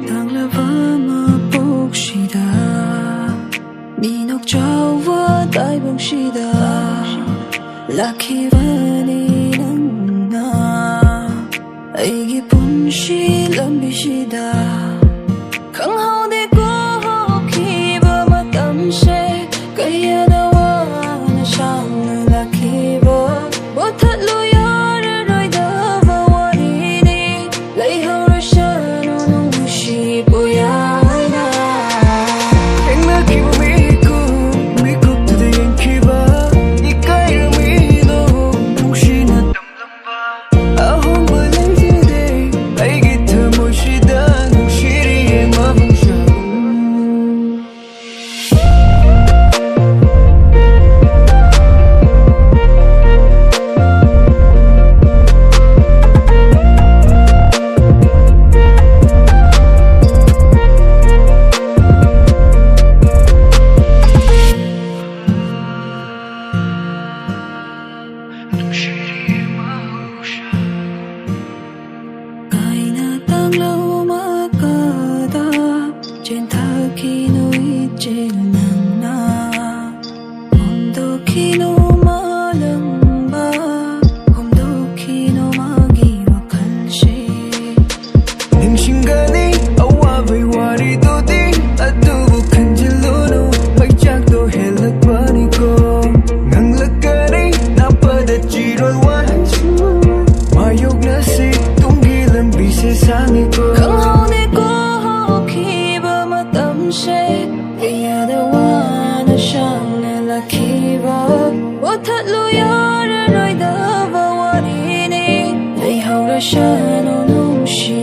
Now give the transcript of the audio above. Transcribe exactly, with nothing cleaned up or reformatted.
ꯇꯥꯡꯂꯕ ꯃꯄꯣꯛꯁꯤꯗ, ꯃꯤꯅꯣꯛ ꯆꯥꯎꯕ ꯇꯥꯏꯕꯪꯁꯤꯗ, ꯂꯥꯛꯈꯤꯕꯅꯤ ꯅꯪꯅ ꯑꯩꯒꯤ ꯄꯨꯟꯁꯤ ꯂꯝꯕꯤꯁꯤꯗ꯫ ꯈꯪꯍꯧꯗꯦꯀꯣ ꯍꯧꯈꯤꯕ ꯃꯇꯝꯁꯦ, ꯀꯌꯥꯗ ꯋꯥꯅ ꯁꯥꯡꯅ ꯂꯥꯛꯈꯤꯕ꯫ ꯃꯨꯊꯠꯂꯨ ꯌꯥꯔꯔꯣꯏꯗꯕ ꯋꯥꯔꯤꯅꯤ, ꯂꯩꯍꯧꯔꯁꯅꯨ ꯅꯨꯡꯁꯤꯕ ꯌꯥꯅ꯫ ꯊꯦꯡꯅꯈꯤꯕ ꯃꯤꯀꯨꯞ, ꯃꯤꯀꯨꯞꯇꯨꯗ ꯌꯦꯡꯈꯤꯕ, ꯏꯀꯥꯏꯔꯝꯃꯤꯗꯣ ꯅꯨꯡꯁꯤꯅ ꯑꯍꯣꯡꯕ ꯂꯩꯖꯗꯦ, ꯑꯩꯒꯤ ꯊꯃꯣꯏꯁꯤꯗ ꯅꯨꯡꯁꯤꯔꯤꯌꯦ ꯃꯍꯧꯁꯥ꯫ ꯀꯥꯏꯅ ꯇꯥꯡꯂꯧ ꯃꯀꯥꯗ ꯆꯦꯟꯊꯈꯤꯅꯨ ꯏꯆꯦꯜ ꯅꯪꯅ꯫ ꯍꯣꯡꯗꯣꯛꯈꯤꯅꯨ ꯃꯥꯂꯪꯕ, ꯍꯣꯡꯗꯣꯛꯈꯤꯅꯨ ꯃꯥꯒꯤ ꯋꯥꯈꯜꯁꯦ꯫ ꯅꯤꯡꯁꯤꯡꯒꯅꯤ ꯑꯋꯥꯕꯩ ꯋꯥꯔꯤꯗꯨꯗꯤ, ꯑꯗꯨꯕꯨ ꯈꯟꯖꯤꯜꯂꯨꯅꯨ, ꯃꯩꯆꯥꯛꯇꯣ ꯍꯦꯜꯂꯛꯄꯅꯤꯀꯣ꯫ ꯉꯥꯡꯂꯛꯀꯅꯤ ꯅꯥꯞꯄꯗ ꯆꯤꯔꯣꯜ ꯋꯥꯍꯩꯁꯨ, ꯃꯥꯌꯣꯛꯅꯁꯤ ꯇꯨꯡꯒꯤ ꯂꯝꯕꯤꯁꯦ ꯁꯥꯡꯉꯤꯀꯣ꯫ ꯈꯪꯍꯧꯗꯦꯀꯣ ꯍꯧꯈꯤꯕ ꯃꯇꯝꯁꯦ, ꯀꯌꯥꯗ ꯋꯥꯅ ꯁꯥꯡꯅ ꯂꯥꯛꯈꯤꯕ꯫ ꯃꯨꯊꯠꯂꯨ ꯌꯥꯔꯔꯣꯏꯗꯕ ꯋꯥꯔꯤꯅꯤ, ꯂꯩꯍꯧꯔꯁꯅꯨ ꯅꯨꯡꯁꯤ